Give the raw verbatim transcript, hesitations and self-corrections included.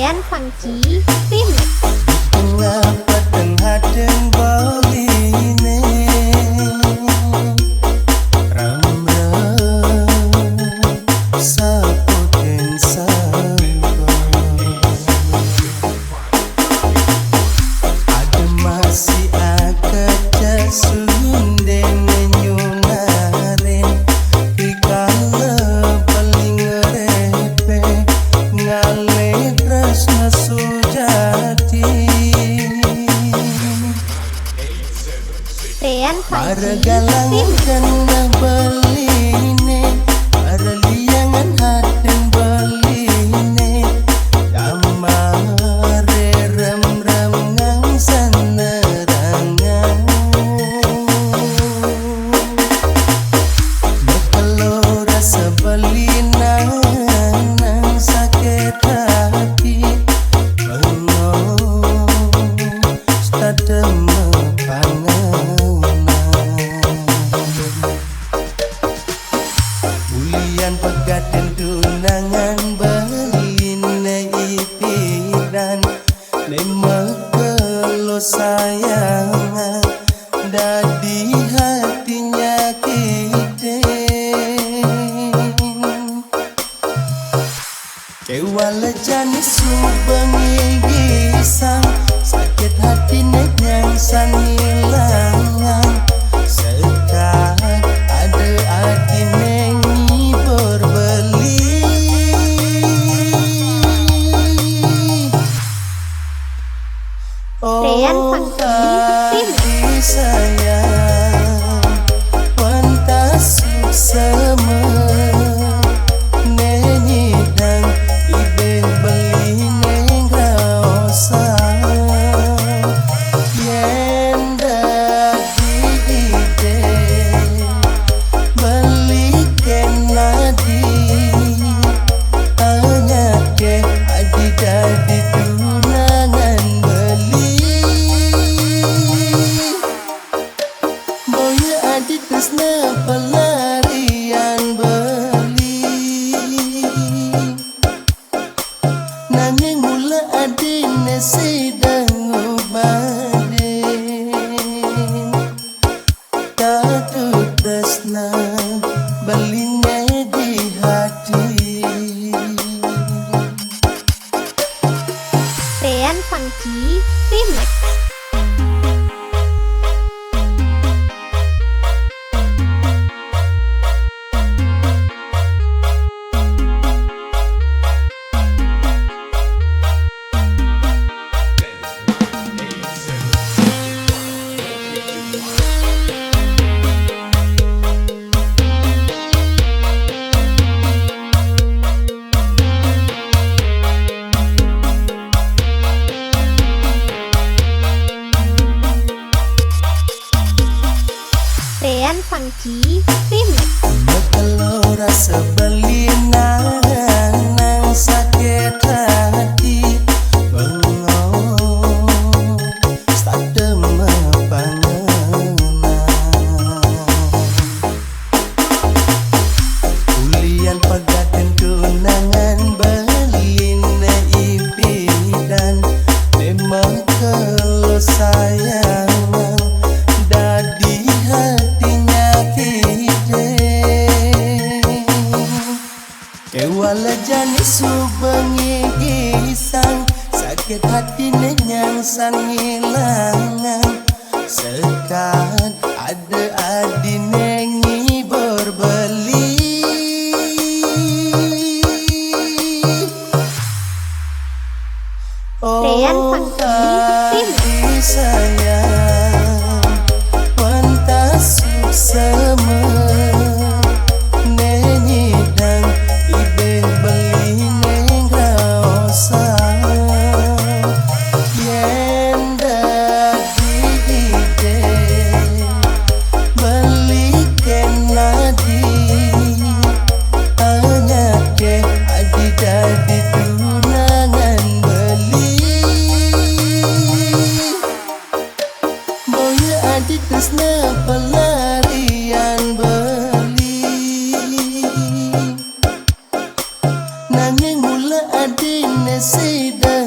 Funky Remix. Ngapa teng hadeng baline? Ramrem sapoten sabar. Ada masih akaca sundeng nyunaren, dikala beling repe ngalih tresna sujati. Rian Fauzi. Margalang Remix. Kena beline, marliangan hadeng beline, damare remrem ngangsan nerangan. Bekelora sebelina nang sakit hati, bengong. Stadem panganan. Ulian pegaten tunangan beline ipidan, ne mekelo sayangan dadi hati nyakitin. Kewala jani subengi gisang, sakit hatine nyangsan ngilangang. Sekat ada atine ngibur beli. Rian Fauzi, Remix. Hati sayang, wantah suksema, ne nyidang idih beline ngraosa. Yen dadi idih beliken adi, anyake adi dadi tunangan beli. Boya adi tresna pelarian beli. Nanging mula adine sida ngubadin. Katu tresna beline di hati. Rian Fauzi Remix. Rian Fauzi Remix. Bekelora sebelina nang sakit hati, bengong, stadem panganan. Ulian pegaten tunangan beline ipidan, memang kelo sayangan dadi hati nyakitin. Kewala jani subengi gisang, sakit hatine nyangsan ngilangang. Sekat ada adine ngibur beli. Rian Fauzi Remix. Hati sayang, wantah suksema, ne nyidang idih beline ngraosa. Yen dadi idih beliken adi, anyake adi dadi tunangan beli. Boya adi tresna pelarian beli. Nanging mula adine sida Eid